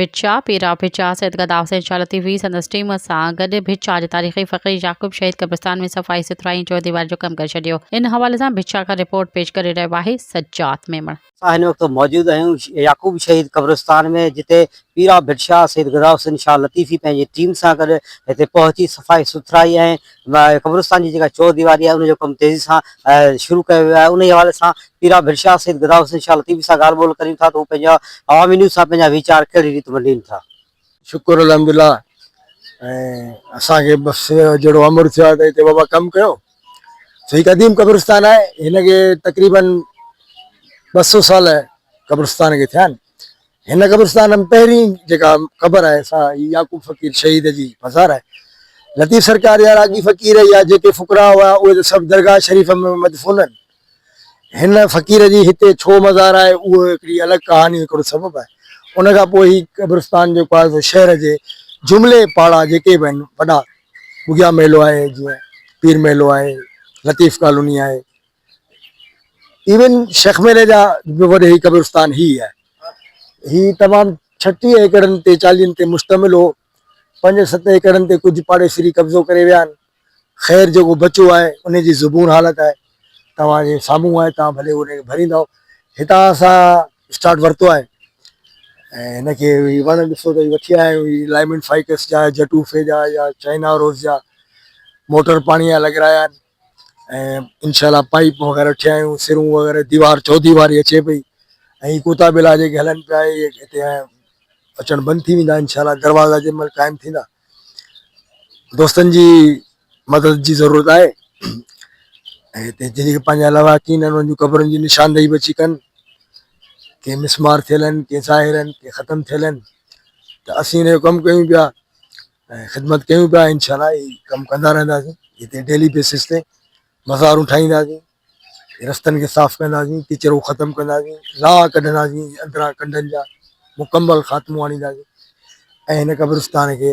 ڀٽشاهه، پيرا ڀٽشاهه سيد گدا حسين شاهه لطيفي سندس ٽيم سان گڏ ڀٽشاهه جي تاريخي فقير يعقوب شهيد قبرستان ۾ صفائي سٿرائي ۽ چوديواري جو ڪم ڪري ڇڏيو. ان حوالي سان ڀٽشاهه کان رپورٽ پيش ڪري رهيو آهي سجاد ميمڻ. اسان هن وقت موجود آهيون يعقوب شهيد قبرستان ۾ جتي پيرا ڀٽشاهه سيد گدا حسين شاهه لطيفي پنهنجي ٽيم سان گڏ هتي پهچي صفائي سٿرائي ۽ قبرستان جي جيڪا چوديواري آهي ان جو ڪم تيزي سان شروع ڪيو ويو آهي انهي حوالي سان پيرا ڀٽشاهه سيد گدا حسين شاهه لطيفي سان ڳالهه ٻولهه ڪريون ٿا ته هو پنهنجا عوامي نيوز سان پنهنجا ويچار ڪهڙي ريت ونڊين ٿا. شڪر الحمدلله ۽ اسان کي بس جهڙو امر ٿيو آهي ته هتي بابا ڪم ڪيو سو هي قديم قبرستان آهي هن کي تقريبن 200 سال قبرستان کي ٿيا آهن هن قبرستان ۾ پهرين جيڪا قبر آهي سا هي يعقوب فقير شهيد جي مزار آهي. لطيف سرڪار يا راڳي فقير يا جيڪي فقراء هئا اهي ته سڀ درگاهه شريف ۾ مدفون آهن. هن فقير جي هتي ڇو مزار آهي اهو هڪڙي الڳ ڪهاڻي هڪڙو سبب آهي. ان کان پوء هي قبرستان جيڪو آهي سو شهر جي جملي پاڙا جيڪي به آهن وڏا ٻگهيا محلو آهي جيئن پير محلو آهي لطيف ڪالوني آهي ايون شيخ ميلي جا به وڏو هي قبرستان هي آهي. هي تمام 36 ايڪڙن تي چاليهن تي مشتمل هو. پنج ست ايڪڙن تي ڪجهه پاڙيسري قبضو ڪري ويا آهن. خير جيڪو بچو آهي ان جي زبون حالت آهي. توهان جي سامهون آهي توهان ڀلي ان کي ڀريندؤ. هتان اسان اسٽارٽ ورتو آهي ۽ هن کي هي وڻ ڏسو ته هي وٺي آيا آهيون هي لائمن فائڪس جا جٽوفي جا يا چائنا روز جا موٽر پاڻي جا لڳرايا آهن. ۽ انشاء الله پائيپ وغيره وٺي آيا آهيون سرون وغيره ديوار چوديواري اچي پئي ۽ ڪتا ٻلا جيڪي هلن پيا اهي هتي اچڻ بند ٿي ويندا انشاء الله دروازا جنهن مهل قائم ٿيندا دوستن جي مدد جي ضرورت آهي ۽ هتي جيڪي پنهنجا لواحقين آهن انهن جون قبرن جي نشاندهي به اچي ڪن ڪي مسمار ٿيل آهن ڪي ظاهر آهن ڪي ختم ٿيل آهن ته اسين هن جو ڪم ڪيون پيا ۽ خدمت ڪيون پيا انشاء الله هي ڪم ڪندا رهنداسين هتي ڊيلي بيسس تي مزارون ٺاهينداسين رستن کي صاف ڪنداسين ڪچرو ختم ڪنداسين لاهه ڪڍنداسين اندران ڪنڊن جا مڪمل خاتمو آڻينداسين ۽ هن قبرستان کي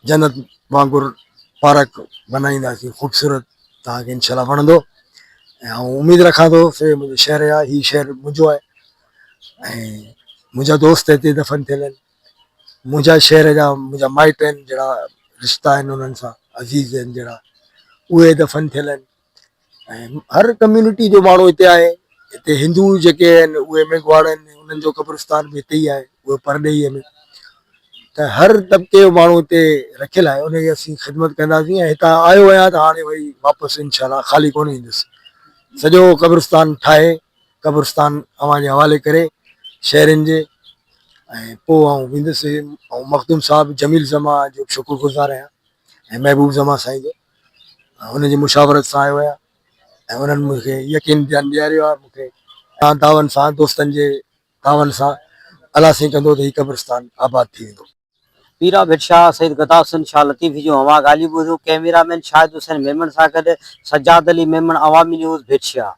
جنت وانگر پارڪ بنائينداسين خوبصورت توهان کي انشاء الله وڻندو ۽ آئون اميد رکان ٿو منهنجو شهر آهي هي شهر منهنجو آهي ۽ منهنجا دوست هتي دفن ٿيل آهن منهنجا شهر جا منهنجا مائٽ آهن جهڙا رشتا آهن انهن سان عزيز آهن جهڙا اهي دفن ٿيل آهن ۽ هر ڪميونٽي جو ماڻهو هتي آهي هتي هندو جيڪي آهن اهي ميگهواڙ آهن انهن جو قبرستان به هتي ئي آهي اهي پرڏيهي ۾ ته هر طبقي جو ماڻهو هتي رکيل آهي ان جي اسين خدمت ڪنداسين ۽ هتان آيو آهيان ته هاڻي وري واپس انشاء الله خالي ڪونه ايندس سڄو قبرستان ٺاهي قبرستان اوهان جي حوالي ڪري شهرين جي ۽ پوء آئون ويندس ۽ مخدوم صاحب جميل زمان جو به شڪر گذار آهيان ۽ محبوب زمان سائين جو ان جي مشاورت سان آيو آهيان ۽ انهن مون کي يقين ڌيان ڏياريو آهي مون کي تعاون سان دوستن جي تعاون سان الله سائين ڪندو ته هي قبرستان آباد ٿي ويندو. پيرا ڀٽ شاهه سيد گدا حسين شاهه لطيفي جون اوهان ڳالهيون ٻڌيون، ڪئميرا مين شاهد حسين ميمڻ سان گڏ سجاد علي ميمڻ عوامي نيوز ڀٽ شاهه.